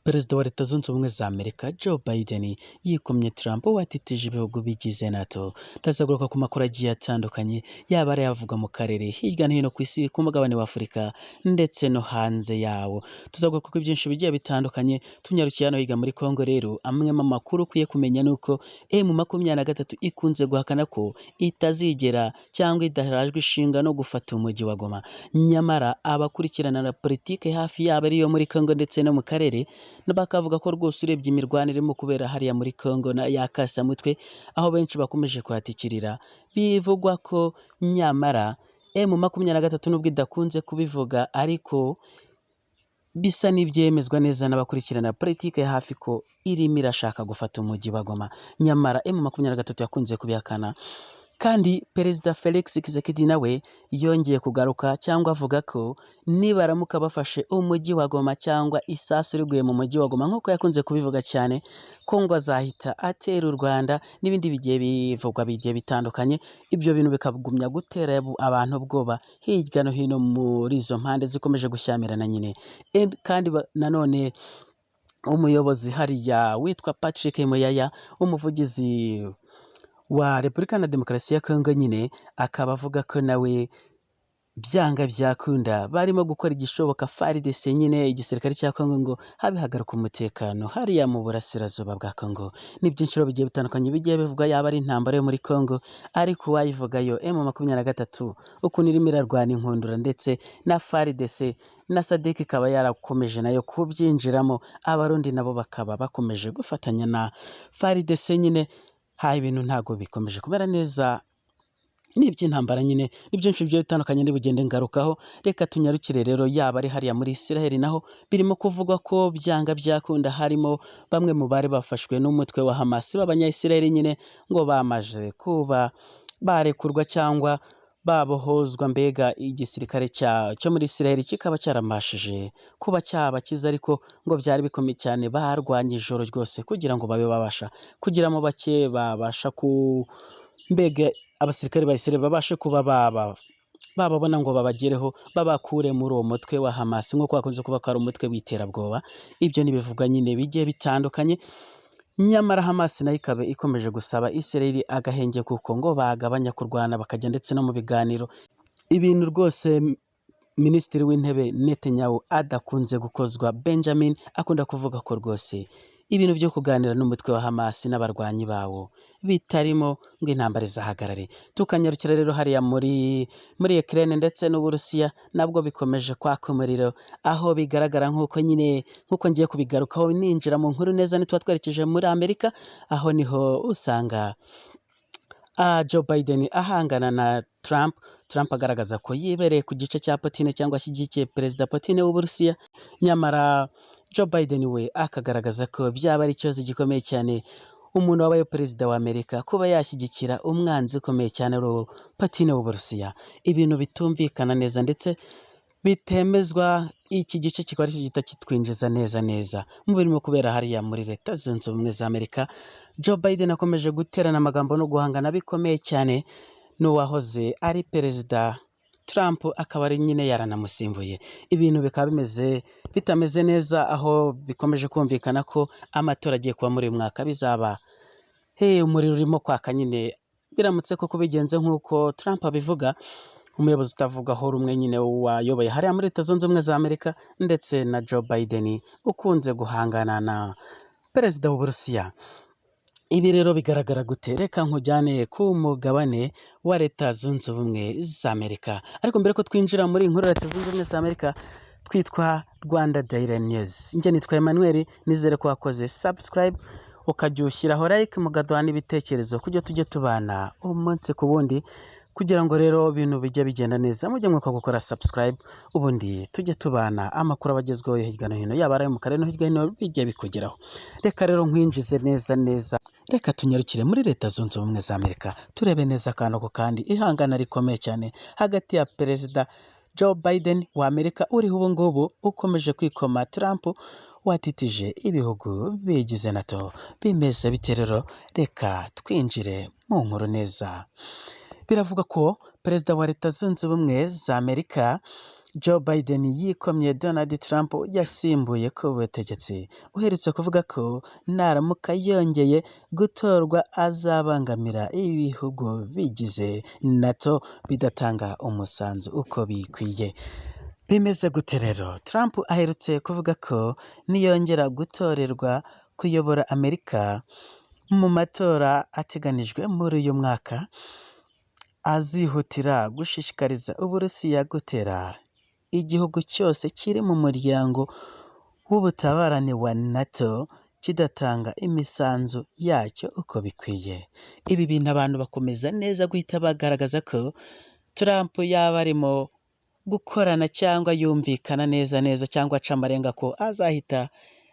Perezida wa Leta Zunze Ubumwe za Amerika Joe Biden yikomye Trump watitije ibihugu bigize NATO. Ndazagaruka ku makuru agiye atandukanye, yaba ari ayavugwa mu karere, hirya no hino ku isi, ku mugabane wa Afurika ndetse no hanze yawo. Tuzagaruka kuri byinshi bigiye bitandukanye. Tunyarukiye hano higa muri Congo rero, amwe mu makuru ukwiye kumenya ni uko M23 ikunze guhakana ko itazigera cyangwa idarajwe ishinga no gufata umujyi wa Goma. Nyamara abakurikirana na politike hafi, yaba ariyo muri Congo ndetse no mu karere, bakavuga ko rwose urebye imirwanire irimo kubera hariya muri Congo na ya kasamutwe, aho benshi bakomeje kuhatikirira, bivugwa ko nyamara M23, nubwo idakunze kubivuga, ariko bisa n'ibyemezwa neza n'abakurikirana politike ya hafi ko irimo irashaka gufata umujyi wa Goma. Nyamara M23 yakunze kubihakana. Kandi Perezida Felix Tshisekedi nawe yongeye kugaruka cyangwa avuga ko nibaramuka bafashe umujyi wa Goma, cyangwa isasu riguye mu mujyi wa Goma nk'uko yakunze kubivuga cyane, ko ngo azahita atera u Rwanda n'ibindi bigiye bivugwa bigiye bitandukanye. Ibyo bintu bikagumya gutera abantu ubwoba hirya no hino muri izo mpande zikomeje gushyamirana nyine. Kandi nanone umuyobozi hariya witwa Patrick Muyaya, umuvugizi wa Repubulika na Demokarasi ya Kongo nyine, akaba avuga ko nawe byanga byakunda barimo gukora igishoboka, FARDC nyine, igisirikare cya Kongo, ngo habe hagaruka umutekano hariya mu burasirazuba bwa Kongo. Ni byinshi rero bigiye bitandukanye bigiye bivugwa, yaba ari intambara yo muri Kongo, ariko uwayivugayo M23 ukuntu irimo irarwana inkundura, ndetse na FARDC na SADC ikaba yarakomeje nayo kubyinjiramo, Abarundi nabo bakaba bakomeje gufatanya na FARDC nyine. Ha, ibintu ntabwo bikomeje kumera neza n'iby'intambara nyine, ni byinshi bigiye bitandukanye bugende ngarukaho. Reka tunyarukire rero yaba ari hariya muri Isiraheli, naho birimo kuvugwa ko byanga byakunda harimo bamwe mu bari bafashwe n'umutwe wa Hamas b'Abanyayisiraheli nyine, ngo bamaze kuba barekurwa cyangwa babohozwa. Mbega igisirikare cyo muri Isiraheli kikaba cyaramashije kuba cyabakiza, ariko ngo byari bikomeye cyane, barwanye ijoro ryose kugira ngo babe babasha kugira mu bake babasha ku mbega abasirikare ba Isiraheli babashe kuba baba bababona ngo babagereho, babakure muri uwo mutwe wa Hamas, nk'uko bakunze kuba ko ari umutwe w'iterabwoba. Ibyo ntibivuga nyine bigiye bitandukanye. Nyamara Hamas nayo ikaba ikomeje gusaba Isiraheli agahenge, kuko ngo bagabanya kurwana bakajya ndetse no mu biganiro, ibintu rwose Minisitiri w'Intebe Netanyahu adakunze gukozwa. Benjamin akunda kuvuga ko rwose ibintu byo kuganira n'umutwe wa Hamas n'abarwanyi bawo bitarimo, ngo intambara izahagarare. Tukanyarukira rero hariya muri Ukraine ndetse n'Uburusiya, nabwo bikomeje kwaka umuriro, aho bigaragara nk'uko nyine, nk'uko ngiye kubigarukaho ninjira mu nkuru neza, nituba twerekeje muri Amerika, aho niho usanga Joe Biden ahangana na Trump, Trump agaragaza ko yibereye ku gice cya Putin cyangwa ashyigikiye Perezida Putin w'Uburusiya. Nyamara Joe Biden we akagaragaza ko byaba ari ikibazo gikomeye cyane umuntu wabaye perezida wa Amerika kuba yashyigikira umwanzi ukomeye cyane ari Putin w'Uburusiya, ibintu bitumvikana neza ndetse bitemezwa. Iki gice kikaba aricyo gihita kitwinjiza neza neza mu birimo kubera hariya muri Leta Zunze Ubumwe za Amerika. Joe Biden akomeje guterana amagambo no guhangana bikomeye cyane n'uwahoze ari Perezida Trump, akaba ari nyine yaranamusimbuye. Ibintu bikaba bimeze bitameze neza, aho bikomeje kumvikana ko amatora agiye kuba muri uyu mwaka bizaba he umuriro urimo kwaka nyine, biramutse koko bigenze nk'uko Trump abivuga, umuyobozi utavugaho rumwe nyine wayoboye hariya muri Leta Zunze Ubumwe za Amerika, ndetse na Joe Biden ukunze guhangana na Perezida w'Uburusiya. Ibi rero bigaragara gute? Reka nkujyane ku mugabane wa Leta Zunze Ubumwe za Amerika. Ariko mbere ko twinjira muri inkuru ya Leta Zunze Ubumwe za Amerika, twitwa Rwanda Daily News, njye nitwa Emmanuel. Nizere ko wakoze subscribe, ukajya ushyiraho like, mukaduha n'ibitekerezo kugira tujye tubana umunsi ku wundi. Kugira ngo rero ibintu bijye bigenda neza, mujye mwibuka gukora subscribe, ubundi tujye tubana, amakuru abagezweho hirya no hino, yaba ari ayo mu karere no hirya no hino, bijye bikugeraho. Reka rero nkwinjize neza neza. Reka tunyarukire muri Leta Zunze Ubumwe za Amerika, turebe neza akantu ko kandi ihangana rikomeye cyane hagati ya Perezida Joe Biden wa Amerika uriho ubu ngubu, ukomeje kwikoma Trump watitije ibihugu bigize NATO. Bimeze bite rero? Reka twinjire mu nkuru neza. Biravuga ko Perezida wa Leta Zunze Ubumwe za Amerika Joe Biden yikomye Donald Trump yasimbuye ku butegetsi, uherutse kuvuga ko naramuka yongeye gutorwa azabangamira ibihugu bigize NATO bidatanga umusanzu uko bikwiye. Bimeze gute rero? Trump aherutse kuvuga ko niyongera gutorerwa kuyobora Amerika mu matora ateganijwe muri uyu mwaka, azihutira gushishikariza Uburusiya gutera igihugu cyose kiri mu muryango w'ubutabarane wa NATO kidatanga imisanzu yacyo uko bikwiye. Ibi bintu abantu bakomeza neza guhita bagaragaza ko Trump yaba arimo gukorana cyangwa yumvikana neza neza cyangwa aca amarenga ko azahita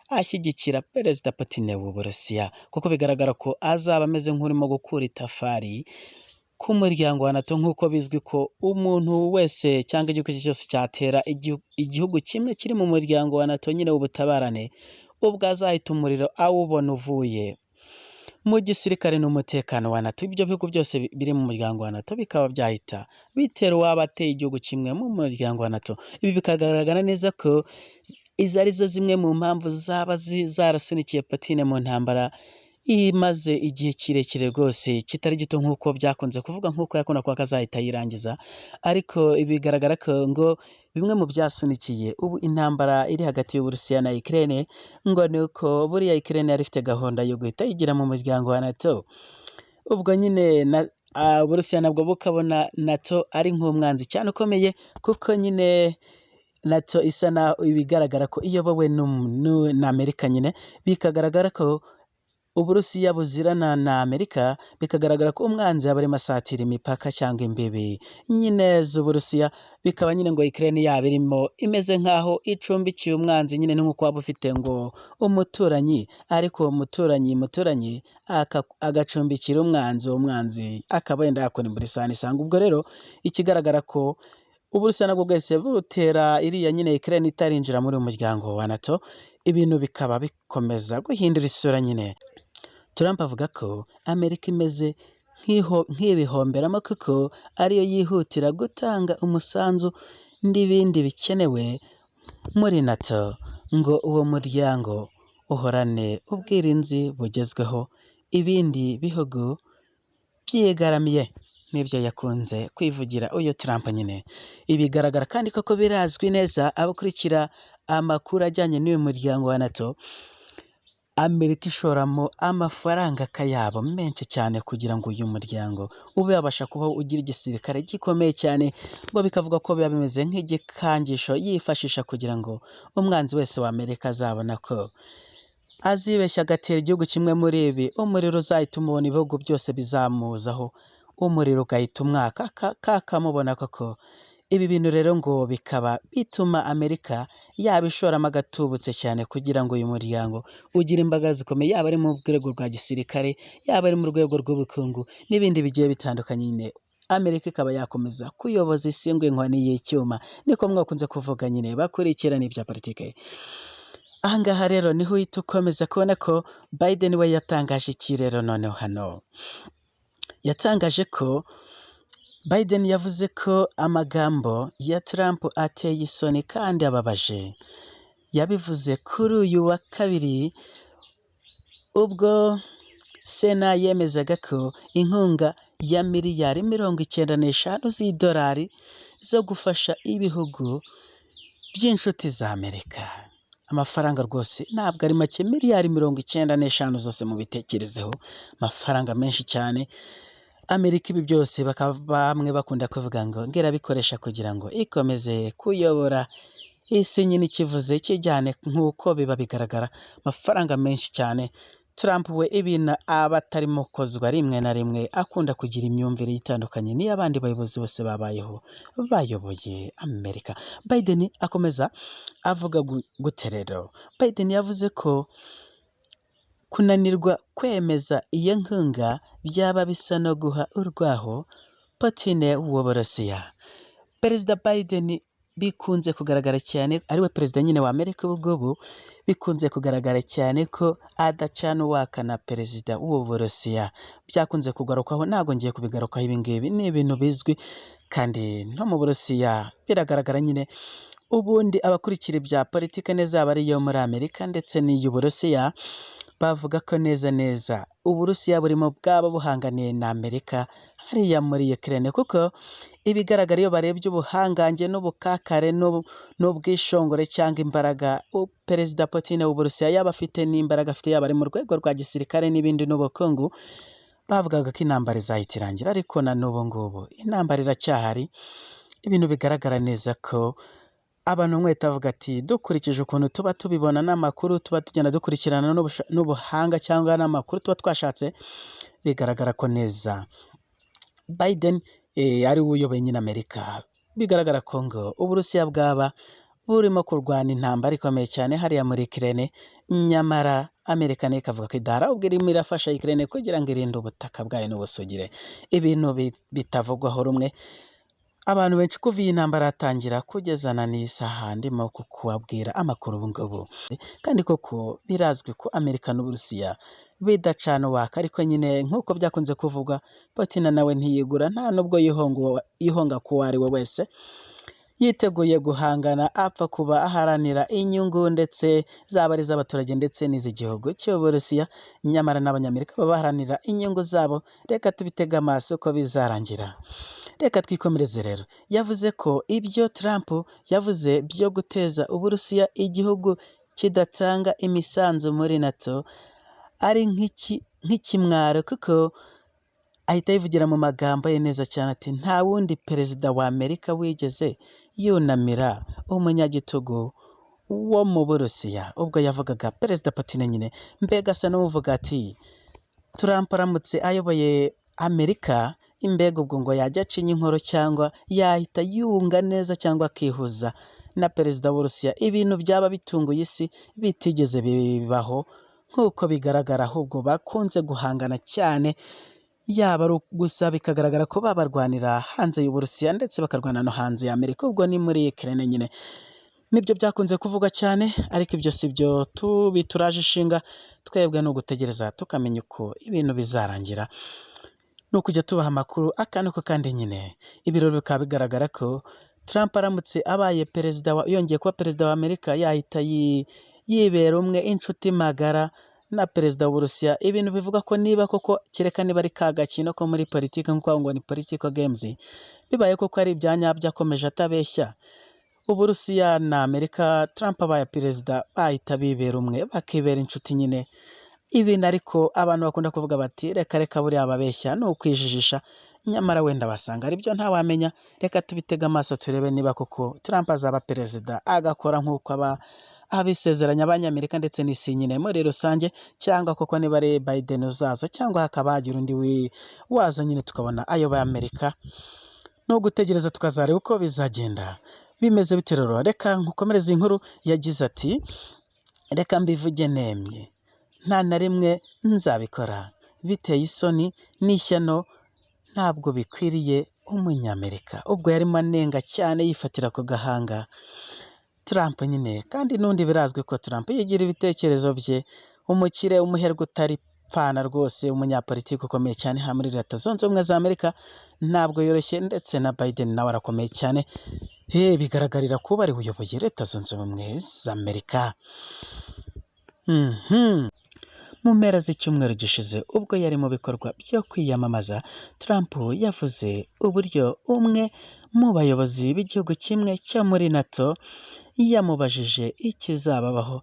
ashyigikira Perezida Putin w'Uburusiya, kuko bigaragara ko azaba ameze nk'urimo gukura itafari ku muryango wa NATO, nk'uko bizwi ko umuntu wese cyangwa igihugu cyose cyatera igihugu kimwe kiri mu muryango wa NATO nyine w'ubutabarane, ubwo azahita umuriro awubona uvuye mu gisirikare n'umutekano wa NATO. Ibyo bihugu byose biri mu muryango wa NATO bikaba byahita bitera uwaba ateye igihugu kimwe mu muryango wa NATO. Ibi bikagaragara neza ko izi ari zo zimwe mu mpamvu zaba zarasunikiye Putin mu ntambara imaze igihe kirekire rwose kitari gito, nk'uko byakunze kuvuga, nk'uko yakunda kuba azahita ayirangiza. Ariko bigaragara ko ngo bimwe mu byasunikiye ubu intambara iri hagati y'Uburusiya na Ukraine ngo ni uko buriya Ukraine yari ifite gahunda yo guhita yigira mu muryango wa NATO, ubwo nyine Uburusiya nabwo bukabona NATO ari nk'umwanzi cyane ukomeye, kuko nyine NATO isa naho ibigaragara ko iyobowe na Amerika nyine, bikagaragara ko Uburusiya buzirana na Amerika, bikagaragara ko umwanzi yaba arimo asatira imipaka cyangwa imbibi nyine z'Uburusiya, bikaba nyine ngo Ukraine yaba irimo imeze nk'aho icumbikiye umwanzi nyine, ni nk'uko waba ufite ngo umuturanyi, ariko uwo muturanyi agacumbikira umwanzi, uwo mwanzi akaba yenda yakora imbura isahani isanga. Ubwo rero ikigaragara ko Uburusiya nabwo bwese butera iriya nyine Ukraine itarinjira muri uyu muryango wa NATO, ibintu bikaba bikomeza guhindura isura nyine. Trump avuga ko Amerika imeze nk'ibihomberamo kuko ariyo yihutira gutanga umusanzu n'ibindi bikenewe muri NATO ngo uwo muryango uhorane ubwirinzi bugezweho, ibindi bihugu byigaramiye. Nibyo yakunze kwivugira uyu Trump nyine. Ibigaragara kandi koko birazwi neza abakurikira amakuru ajyanye n'uyu muryango wa NATO, Amerika ishoramo amafaranga akayabo menshi cyane kugira ngo uyu muryango ube wabasha kubaho ugira igisirikare gikomeye cyane, ngo bikavuga ko biba bimeze nk'igikangisho yifashisha kugira ngo umwanzi wese wa Amerika azabona ko azibeshya agatera igihugu kimwe muri ibi, umuriro uzahita umubona, ibihugu byose bizamuzaho umuriro ugahita umwaka kakamubona koko. Ibi bintu rero ngo bikaba bituma Amerika yaba ishoramo agatubutse cyane kugira ngo uyu muryango ugire imbaraga zikomeye, yaba ari mu rwego rwa gisirikare, yaba ari mu rwego rw'ubukungu n'ibindi bigiye bitandukanye nyine. Amerika ikaba yakomeza kuyoboza isi ngo inkoni y'icyuma, niko mwakunze kuvuga nyine bakurikirana ibya politike. Aha ngaha rero niho uhita ukomeza kubona ko Biden we yatangaje iki rero noneho hano. Yatangaje ko Biden yavuze ko amagambo ya Trump ateye isoni kandi ababaje. Yabivuze kuri uyu wa kabiri ubwo Sena yemezaga ko inkunga ya miliyari 95 z'idolari zo gufasha ibihugu by'inshuti za Amerika. Amafaranga rwose ntabwo ari make, miliyari 95 zose mubitekerezeho, amafaranga menshi cyane. Amerika ibi byose bakaba bamwe bakunda kuvuga ngo ngerabikoresha kugira ngo ikomeze kuyobora isi nyine, ikivuze kijyane nk'uko biba bigaragara, amafaranga menshi cyane. Trump we ibintu aba atarimo kozwa rimwe na rimwe akunda kugira imyumvire itandukanye n'iy'abandi bayobozi bose babayeho bayoboye Amerika. Biden akomeza avuga gute rero? Biden yavuze ko kunanirwa kwemeza iyo nkunga byaba bisa no guha urwaho Putin w'Uburusiya. Perezida Biden bikunze kugaragara cyane, ariwe perezida nyine wa Amerika ubu ngubu, bikunze kugaragara cyane ko adacana uwaka na perezida w'Uburusiya. Byakunze kugarukwaho, ntabwo ngiye kubigarukaho, ibi ngibi ni ibintu bizwi. Kandi no mu Burusiya biragaragara nyine, ubundi abakurikira ibya politike neza, yaba ari iyo muri Amerika ndetse n'iy'Uburusiya, bavuga ko neza neza Uburusiya burimo bwaba buhanganiye na Amerika hariya muri Ukraine, kuko ibigaragara iyo barebye ubuhangange n'ubukakare n'ubwishongore cyangwa imbaraga Perezida Putin w'Uburusiya yaba afite, n'imbaraga afite, yaba ari mu rwego rwa gisirikare n'ibindi n'ubukungu, bavugaga ko intambara izahita irangira, ariko na n'ubu ngubu intambara iracyahari. Ibintu bigaragara neza ko abantu mwete avuga ati dukurikije ukuntu tuba tubibona n'amakuru tuba tugenda dukurikirana n'ubuhanga cyangwa n'amakuru tuba twashatse, bigaragara ko neza Biden ari we uyoboye nyine Amerika. Bigaragara ko ngo Uburusiya bwaba burimo kurwana intambara ikomeye cyane hariya muri Ukraine, nyamara Amerika nayo ikavuga ko idahari, ahubwo irimo irafasha Ukraine kugira ngo irinde ubutaka bwayo n'ubusugire. Ibintu bitavugwaho rumwe. Abantu benshi kuva iyi ntambara yatangira kugeza na n'isaha ndimo kukubabwira amakuru ubu ngubu. Kandi koko birazwi ko Amerika n'Uburusiya bidacana uwaka, ariko nyine nk'uko byakunze kuvugwa, Putin nawe ntiyigura, nta nubwo yihonga ku uwo ari we wese, yiteguye guhangana apfa kuba aharanira inyungu ndetse zaba ari iz'abaturage ndetse n'iz'igihugu cy'Uburusiya, nyamara n'Abanyamerika baba baharanira inyungu zabo. Reka tubitege amaso uko bizarangira. Reka twikomereze rero. Yavuze ko ibyo Trump yavuze byo guteza Uburusiya igihugu kidatanga imisanzu muri NATO ari nk'ikimwaro, kuko ahita yivugira mu magambo ye neza cyane ati nta wundi perezida wa Amerika wigeze yunamira umunyagitugu wo mu Burusiya. Ubwo yavugaga Perezida Putin nyine, mbega asa n'uvuga ati Trump aramutse ayoboye Amerika, imbega ubwo ngo yajya acinya inkoro cyangwa yahita yunga neza cyangwa akihuza na perezida w'Uburusiya, ibintu byaba bitunguye isi bitigeze bibaho nk'uko bigaragara, ahubwo bakunze guhangana cyane, yaba ari gusa bikagaragara ko babarwanira hanze y'Uburusiya ndetse bakarwana no hanze ya Amerika, ubwo ni muri Ukraine nyine. Nibyo byakunze kuvugwa cyane, ariko ibyo si byo tubituraje ishinga, twebwe ni ugutegereza tukamenya uko ibintu bizarangira, ni ukujya tubaha amakuru akantu ko kandi nyine. Ibirori bikaba bigaragara ko Trump aramutse abaye perezida yongeye kuba perezida wa Amerika, yahita yibera umwe inshuti magara na perezida w'Uburusiya. Ibintu bivuga ko niba koko, kereka niba ari ka gakino ko muri politiki nk'uko ngo ni political games, bibaye koko ari ibya nyabyo akomeje atabeshya, Uburusiya na Amerika Trump abaye perezida bahita bibera umwe, bakibera inshuti nyine. Ibintu ariko abantu bakunda kuvuga bati reka reka buriya ababeshya ni ukwijijisha, nyamara wenda basanga aribyo ntawamenya. Reka tubitege amaso turebe niba koko Trump azaba perezida agakora nk'uko aba abisezeranya Abanyamerika ndetse n'isi nyine muri rusange, cyangwa koko niba ari Biden uzaza, cyangwa hakaba hagira undi waza nyine tukabona ayoboye Amerika. Ni ugutegereza tukazareba uko bizagenda bimeze bite. Rero reka nkukomereze inkuru. Yagize ati reka mbivuge nemye, nta na rimwe nzabikora, biteye isoni n'ishyano, ntabwo bikwiriye umunyamerika. Ubwo yarimo anenga cyane yifatira ku gahanga Trump nyine, kandi n'undi birazwi ko Trump yigira ibitekerezo bye, umukire, umuherwe utari pfana rwose, umunyapolitiki ukomeye cyane hano muri Leta Zunze Ubumwe za Amerika, ntabwo yoroshye, ndetse na Biden nawe arakomeye cyane, bigaragarira kuba ari uyoboye Leta Zunze Ubumwe za Amerika. Mu mpera z'icyumweru gishize ubwo yari mu bikorwa byo kwiyamamaza, Trump yavuze uburyo umwe mu bayobozi b'igihugu kimwe cyo muri NATO yamubajije ikizababaho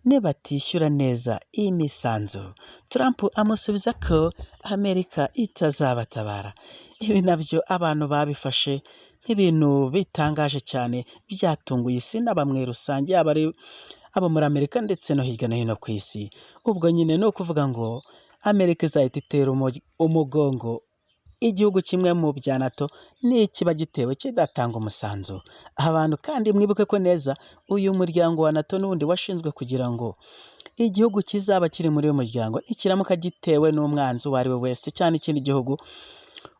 nibatishyura neza imisanzu. Trump amusubiza ko Amerika itazabatabara. Ibi nabyo abantu babifashe nk'ibintu bitangaje cyane, byatunguye isi na bamwe rusange, yaba ari abo muri Amerika ndetse no hirya no hino ku isi. Ubwo nyine ni ukuvuga ngo Amerika izahita itera umugongo igihugu kimwe mu bya NATO nikiba gitewe kidatanga umusanzu. Abantu kandi mwibuke ko neza uyu muryango wa NATO n'ubundi washinzwe kugira ngo igihugu kizaba kiri muri uyu muryango nikiramuka gitewe n'umwanzi uwo ari we wese cyane ikindi gihugu,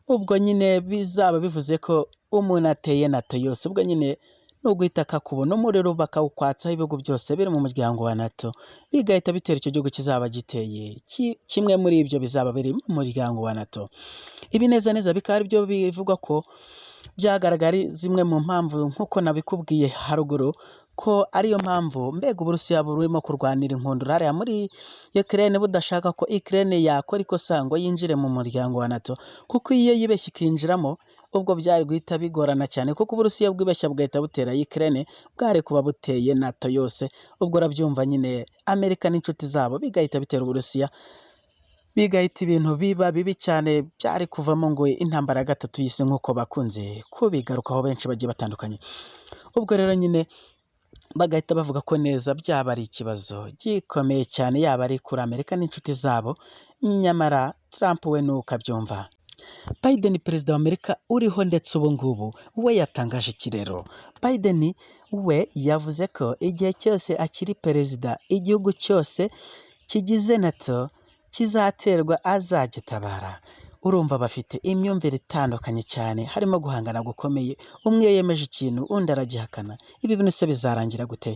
ubwo nyine bizaba bivuze ko umuntu ateye NATO yose, ubwo nyine ni uguhita akakubona umuriro bakawukwatsaho ibihugu byose biri mu muryango wa NATO, bigahita bitera icyo gihugu kizaba giteye kimwe muri ibyo bizaba biri mu muryango wa NATO. Ibi neza neza bikaba ari byo bivugwa ko Byagaragara ari zimwe mu mpamvu nk'uko nabikubwiye haruguru ko ariyo mpamvu mbega Uburusiya burimo kurwanira inkundura hariya muri Ukraine, budashaka ko Ukraine yakora ikosa ngo yinjire mu muryango wa NATO, kuko iyo yibeshye ikinjiramo ubwo byari guhita bigorana cyane, kuko Uburusiya bwibeshya bugahita butera Ukraine bwari kuba buteye NATO yose. Ubwo urabyumva nyine, Amerika n'inshuti zabo bigahita bitera Uburusiya, bigahita ibintu biba bibi cyane, byari kuvamo ngo intambara ya gatatu y'isi nk'uko bakunze kubigarukaho benshi bagiye batandukanye. Ubwo rero nyine bagahita bavuga ko neza byaba ari ikibazo gikomeye cyane, yaba ari kuri Amerika n'inshuti zabo, nyamara Trump we nuko abyumva. Biden perezida wa Amerika uriho ndetse ubu ngubu we yatangaje iki rero? Biden we yavuze ko igihe cyose akiri perezida igihugu cyose kigize NATO kizaterwa azagitabara. Urumva bafite imyumvire itandukanye cyane, harimo guhangana gukomeye, umwe iyo yemeje ikintu undi aragihakana. Ibi bintu se bizarangira gute?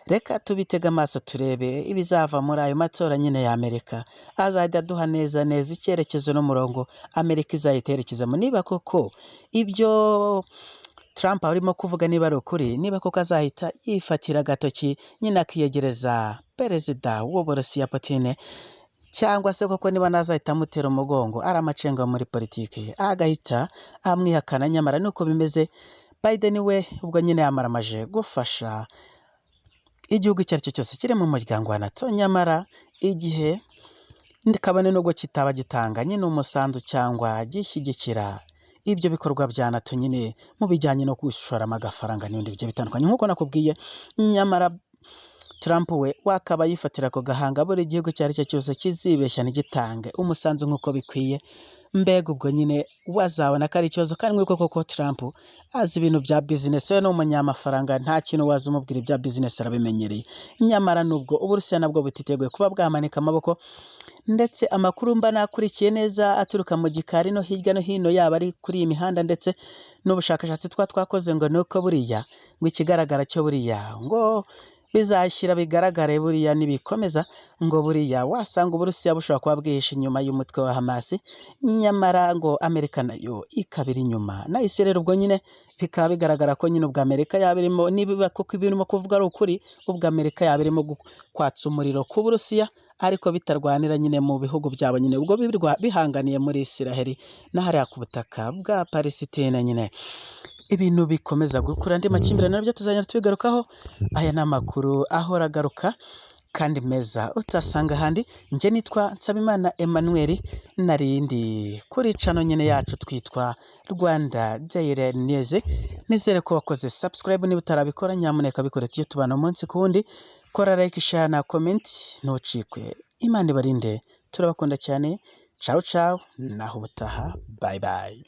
Reka tubitege amaso turebe ibizava muri ayo matora nyine ya Amerika, azajya aduha neza neza icyerekezo n'umurongo Amerika izahita yerekezamo, niba koko ibyo Trump arimo kuvuga niba ari ukuri, niba koko azahita yifatira agatoki nyine akiyegereza perezida w'Uburusiya Putin, cyangwa se koko niba nazahita amutera umugongo ari amacenga muri politiki agahita amwihakana. Nyamara nuko bimeze, Biden we ubwo nyine yamaramaje gufasha igihugu icyo ari cyo cyose kiri mu muryango wa NATO, nyamara igihe kabone nubwo kitaba gitanga nyine umusanzu cyangwa gishyigikira ibyo bikorwa bya NATO nyine mu bijyanye no gushoramo agafaranga n'ibindi bigiye bitandukanye nk'uko nakubwiye. Nyamara Trump we wakaba yifatira ku gahanga buri gihugu icyo ari cyo cyose kizibeshya ntigitange umusanzu nk'uko bikwiye, mbega ubwo nyine wazabona ko ari ikibazo. Kandi nk'uko koko Trump azi ibintu bya bizinesi, we ni umunyamafaranga, nta kintu waza umubwira ibya bizinesi arabimenyereye. Nyamara nubwo Uburusiya nabwo butiteguye kuba bwamanika amaboko, ndetse amakuru mba nakurikiye neza aturuka mu gikari no hirya no hino, yaba ari kuri iyi mihanda ndetse n'ubushakashatsi twa twakoze, ngo nuko buriya ngo ikigaragara cyo buriya ngo bizashyira bigaragare buriya nibikomeza, ngo buriya wasanga Uburusiya bushobora kuba bwihishe inyuma y'umutwe wa Hamas, nyamara ngo Amerika nayo ikaba iri inyuma na Israel. Ubwo nyine bikaba bigaragara ko nyine ubwo Amerika yaba irimo, niba koko ibirimo kuvuga ari ukuri, ubwo Amerika yaba irimo kwatsa umuriro ku Burusiya, ariko bitarwanira nyine mu bihugu byabo nyine, ubwo bihanganiye muri Israel n'ahariya ku butaka bwa Palestine nyine. Ibintu bikomeza gukura, andi makimbirane nabyo tuzagenda tubigarukaho. Aya ni amakuru ahora agaruka kandi meza utasanga ahandi. Njye nitwa Nsabimana Emmanuel, narindi kuri cano nyine yacu twitwa Rwanda Daily News. Nizere ko wakoze subscribe, niba utarabikora nyamuneka bikore, tujye tubana umunsi ku wundi. Kora like, share na comment, ntucikwe. Imana ibarinde, turabakunda cyane. Ciao ciao, naho ubutaha, bye bye.